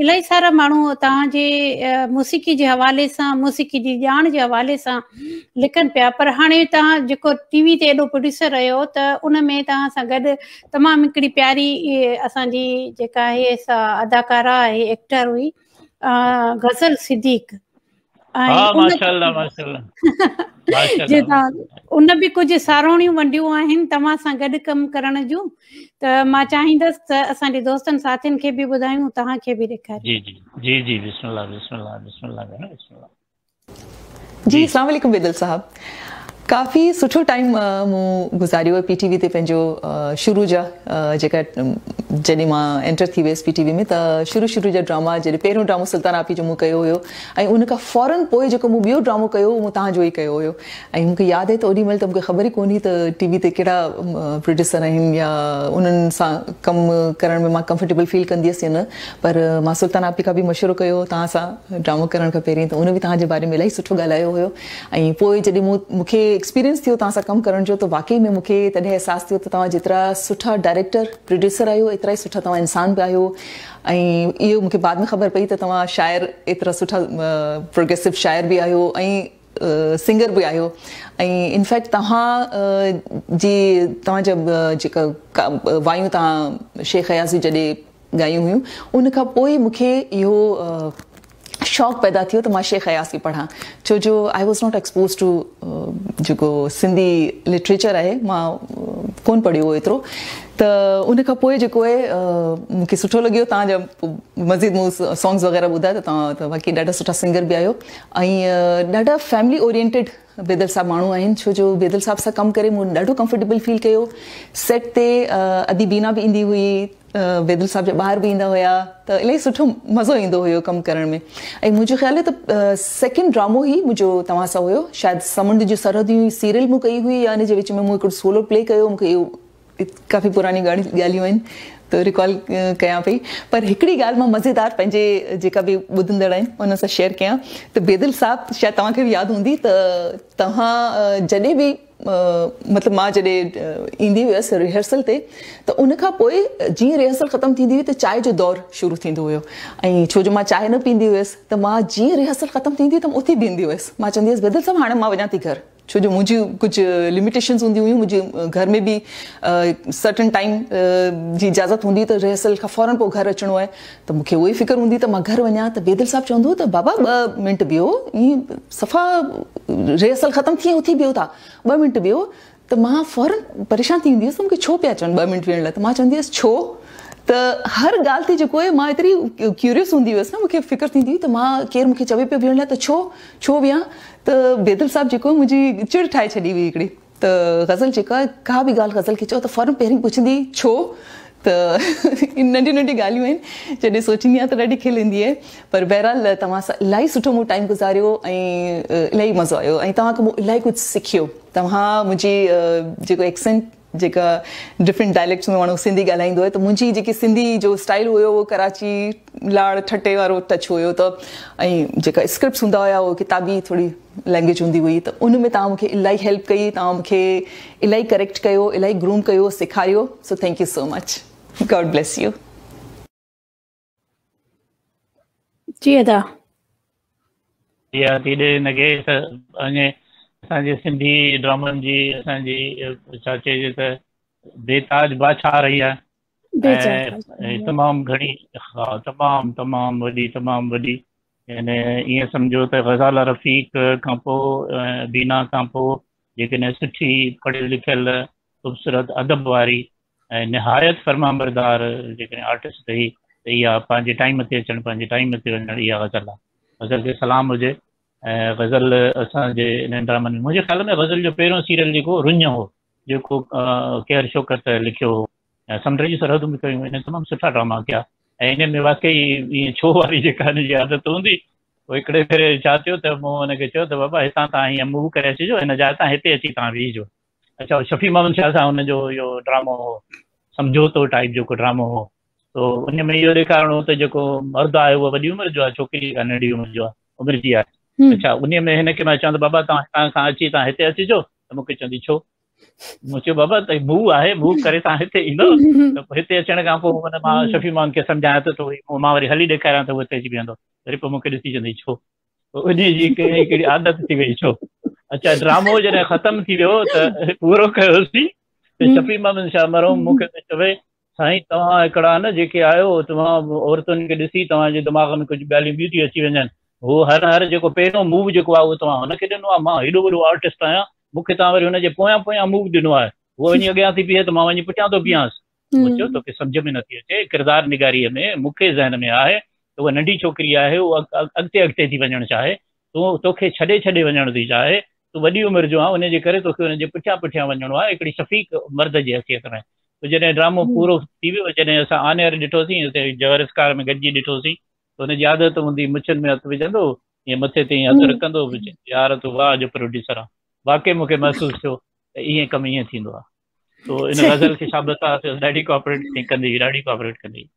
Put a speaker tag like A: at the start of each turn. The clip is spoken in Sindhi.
A: الاهي سارا ماڻهو توهان جي موسيقي جي حوالي سان موسيقي جي ڄاڻ جي حوالي سان لکن پيا پر هاڻي توهان جيڪو ٽي وي تي ايڏو پروڊيوسر رهيو ته ان ۾ توهان سان گڏ تمام هڪڙي پياري اسان جي جيڪا آهي سا اداڪارا آهي ايڪٽر هئي غزل صديق
B: ها ماشاءالله ماشاءالله
A: ان به ڪجهه ساروڻيون ونڊيون آهن توهان سان گڏ ڪم ڪرڻ جون ته مان چاهيندس ته اسان جي دوستن ساٿين کي به ٻڌايون توهان کي به ڏيکاريون.
B: جي جي جي جي بسم الله بسم الله بسم الله ڀيڻ بسم الله.
C: جي اسلام عليڪم بيدل صاحب ڪافي سٺو ٽائيم مون گذاريو پي ٽي وي تي پنهنجو شروع جا جيڪا جڏهن مان انٽر ٿي ويس پي ٽي وي ۾ ته شروع شروع جا ڊراما جڏهن پهريون ڊرامو سلطان آپي جو مون ڪيو هيو ۽ ان کان فورن پوء جيڪو مون ٻيو ڊرامو ڪيو اهو مون توهان جو ئي ڪيو هيو ۽ مون کي ياد آهي ته اوڏي مهل ته مون کي خبر ئي ڪونه هئي ته ٽي وي تي ڪهڙا پروڊيوسر آهن يا انهن سان ڪم ڪرڻ ۾ مان ڪمفرٽيبل فيل ڪندي هيس يا نه پر مان سلطان آپي کان به مشورو ڪيو هو توهان سان ڊرامو ڪرڻ کان پهرين ته ان به توهان جي باري ۾ الاهي سٺو ڳالهايو هيو ۽ پوء جڏهن مون مون کي ايڪسپيرينس ٿيو توهان سان ڪم ڪرڻ جو ته واقعي ۾ مون کي تڏهن احساس ٿيو ته توهان جيترا سٺا ڊائريڪٽر پروڊيوسر آهيو ايترا ئي سٺا توهان انسان به آهيو ۽ اهو مون کي بعد ۾ خبر پئي ته توهان شاعر ايترا سٺا پروگريسو شاعر به آهيو ۽ سنگر به آهيو ۽ انفيڪٽ توهان جي توهان جا جيڪا وايون توهان شيخ اياز جي جڏهن ڳايون هيون ان کان پوء مون کي اهو شوق پيدا ٿيو ته مان شيخ اياز کي پڙهان ڇو جو I was not exposed to جيڪو سنڌي لٽريچر آهي مان ڪون پڙهيو هو ايترو ته ان کان پوء جيڪو آهي مون کي سٺو لڳيو توهان جا مزيد مون سانگز وغيره ٻڌا ته توهان ته واقعي ڏاڍا سٺا سنگر به آهيو ۽ ڏاڍا فيملي اورينٽيڊ بيدل صاحب ماڻهو آهن ڇو جو بيدل صاحب سان ڪم ڪري مون ڏاڍو ڪمفرٽيبل فيل ڪيو سيٽ تي ادي بينا به ايندي هئي بيدل صاحب جا ٻار به ايندا هيا ته الاهي سٺو مزو ايندو هيو ڪم ڪرڻ ۾ ۽ منهنجو خيال آهي ته سيڪنڊ ڊرامو ئي منهنجو توهان سان هيو شايد سمنڊ جون سرحدون سيريل مون ڪئي هئي يا ان جي وچ ۾ مون هڪڙو سولو پلي ڪيو مون کي اهو ڪافي پراڻيون ڳالهيون آهن ته ريڪال ڪيان پئي پر هڪڙي ڳالهه مان مزيدار پنهنجي جيڪا به ٻڌندڙ آهن انهن سان شيئر ڪيان ته بيدل صاحب شايد توهان کي به ياد هوندي ته توهان جڏهن به مطلب مان جڏهن ايندي هيس ريهرسل تي ته ان کان پوء جيئن ريهرسل ختم ٿيندي هئي ته چانهه جو دور شروع ٿيندو هيو ۽ ڇو جو مان چانهه نه پيئندي هيس ته مان جيئن ريهرسل ختم ٿيندي هئي ته مان اٿي بيهندي هيس مان چوندي هيس بيدل صاحب هاڻي مان وڃان ٿي گهر ڇو جو منهنجي ڪجهه لميٽيشنز هونديون هيون منهنجي گهر ۾ به سرٽن ٽائيم جي اجازت هوندي ته ريهرسل کان فورن پوء گهر اچڻو آهي ته مون کي اهو ئي فڪر هوندي ته مان گهر وڃان ته بيدل صاحب چوندو هو ته بابا ٻه منٽ بيهو ائين صفا ريهرسل ختم ٿي اٿي بيهو ٿا ٻه منٽ بيهو ته مان فورن پريشان ٿي ويندي هيس ته مون کي ڇو پيا چون ٻه منٽ ويهڻ لاء ته مان چوندي هيس ڇو ته هر ڳالهه تي جيڪو آهي مان ايتري ڪيوريس هوندي هيس نه مون کي فڪر ٿيندي هئي ته مان ڪير مون کي چوي پيو ويهڻ لاء ته ڇو ڇو ويهان ته بيدل صاحب جيڪو منهنجي چڙ ٺاهي ڇڏي هئي هڪڙي ته غزل جيڪا ڪا به ڳالهه غزل کي چئو ته فورن پهرين پڇندي ڇو ته ننڍيون ننڍيون ڳالهيون آهن جڏهن سوچيندي آهيان ته ڏاڍي کل ايندي آهي پر بهرحال توهان سان الاهي سٺو مون ٽائيم گذاريو ۽ الاهي مزو آيو ۽ توهان کان مون الاهي ڪجهه سکيو توهان منهنجي جيڪو ايڪسنٽ جيڪا ڊفرنٽ ڊائليڪٽس ۾ ماڻهو سنڌي ڳالهائيندو آهي ته منهنجي جيڪي سنڌي جو اسٽائل هيو اهو ڪراچي لاڙ ٺٽي وارو ٽچ هيو ته ۽ جيڪا اسڪرپٽس هوندا هيا اهو ڪتابي ٿوري لينگويج هوندي هئي ته ان ۾ توهان مون کي الاهي هيلپ ڪئي توهان مون کي الاهي ڪريڪٽ ڪيو الاهي گروم ڪيو سيکاريو so thank you so much God bless you.
A: جي ادا.
B: اها ٿي ڏي هن کي ته اڃي اسان جي سنڌي ڊرامن جي اسان جي ڇا چئجي ته بي تاج بادشاهه رهي آهي ۽ تمام گهڻي ها تمام تمام وڏي تمام وڏي يعني ائين سمجهو ته غزاله رفيق کان پوء بينا کان پوء جيڪڏهن سٺي پڙهيل لکيل خوبصورت ادب واري ۽ نهايت فرمانبردار جيڪڏهن آرٽسٽ رهي ته اها پنهنجي ٽائيم تي اچڻ پنهنجي ٽائيم تي وڃڻ اها غزل آهي. غزل کي سلام هجي ۽ غزل اسان جي انهن ڊرامن ۾ منهنجي خيال ۾ غزل جو پهريون سيريل جيڪو رڃ هو جيڪو ڪيهر شوڪت لکيو هو ۽ سمنڊ جون سرحدون به ڪيون هن تمام سٺا ڊراما ڪيا ۽ ان ۾ واقعي ائين ڇو واري جيڪا هن جي عادت هوندي پوء هڪڙي ڀيري ڇا ٿيو ته مون هن کي چيو ته بابا هتان تان هيئن موو ڪري اچجو هن جاء تان هتي اچي تان ويهجو اڇا شفيع محمد شاهه سان هن جو اهو ڊرامو هو سمجهوتو ٽائيپ جيڪو ڊرامو هو تو ان ۾ اهو ڏيکارڻو هو ته جيڪو مرد آهي اهو وڏي عمر جو آهي ڇوڪري جيڪا ننڍي عمر جو آهي عمر جي آهي اڇا ان ۾ هن کي مان چوان ته بابا تان هتان کان اچي تان هتي اچجو ته مون کي چوندي ڇو؟ مون چيو بابا ته موو آهي موو ڪري توهان هتي ايندو ته هتي اچڻ کان پوء معنيٰ مان شفيع محمد کي سمجهايان ته تو مان وري هلي ڏيکاريان ته هو هتي اچي بيهندو وري پوء مون کي ڏسي چوندي ڇو ان جي هڪڙي عادت ٿي وئي ڇو اڇا ڊرامو جڏهن ختم ٿي ويو ته پورو ڪيوسين ته شفيع محمد شاهه مرحوم مون کي چوي سائين توهان هڪڙا نه جيڪي آهيو توهان عورتن کي ڏسي توهان جي دماغ ۾ ڪجهه ڳالهيون ٻيون ٿي اچي وڃن هو هر هر جيڪو پهريون موو جيڪو آهي اهو توهان هن کي ڏنو آهي مان هيڏو وڏو آرٽسٽ آهيان مون کي توهان وري هن جي پويان پويان موو ڏنو آهي هوء وڃي اڳيان ٿي بيهي ته مان وڃي پٺيان ٿو بيهانس مون چيو توکي سمجهه ۾ نٿي اچي ڪردار نگاريء ۾ مون کي ذهن ۾ آهي ته هوء ننڍي ڇوڪري آهي هوء اڳتي اڳتي ٿي وڃڻ چاهي تون توکي ڇڏي ڇڏي وڃڻ ٿي چاهي تون وڏي عمر جو آهين ان جي ڪري توکي ان جي پٺيان پٺيان وڃڻو آهي هڪڙي شفيق مرد جي حيثيت ۾ پوء جڏهن ڊرامو پورو ٿي ويو جڏهن اسان آن ايئر ڏٺوسين اتي جوهر اسڪوائر ۾ گڏجي ڏٺوسين ته هن جي عادت هوندي مڇن ۾ هٿ وجهندو ائين مٿي تي ائين هٿ رکندو به يار تون واهه جو پروڊيوسر آن واقعي مون کي محسوس ٿيو ته ائين ڪم ائين ٿيندو آهي تو ان غزل کي شابس آهي ڏاڍي ڪوآپريٽ ڪندي هئي ڏاڍي ڪوآپريٽ ڪندي هئي.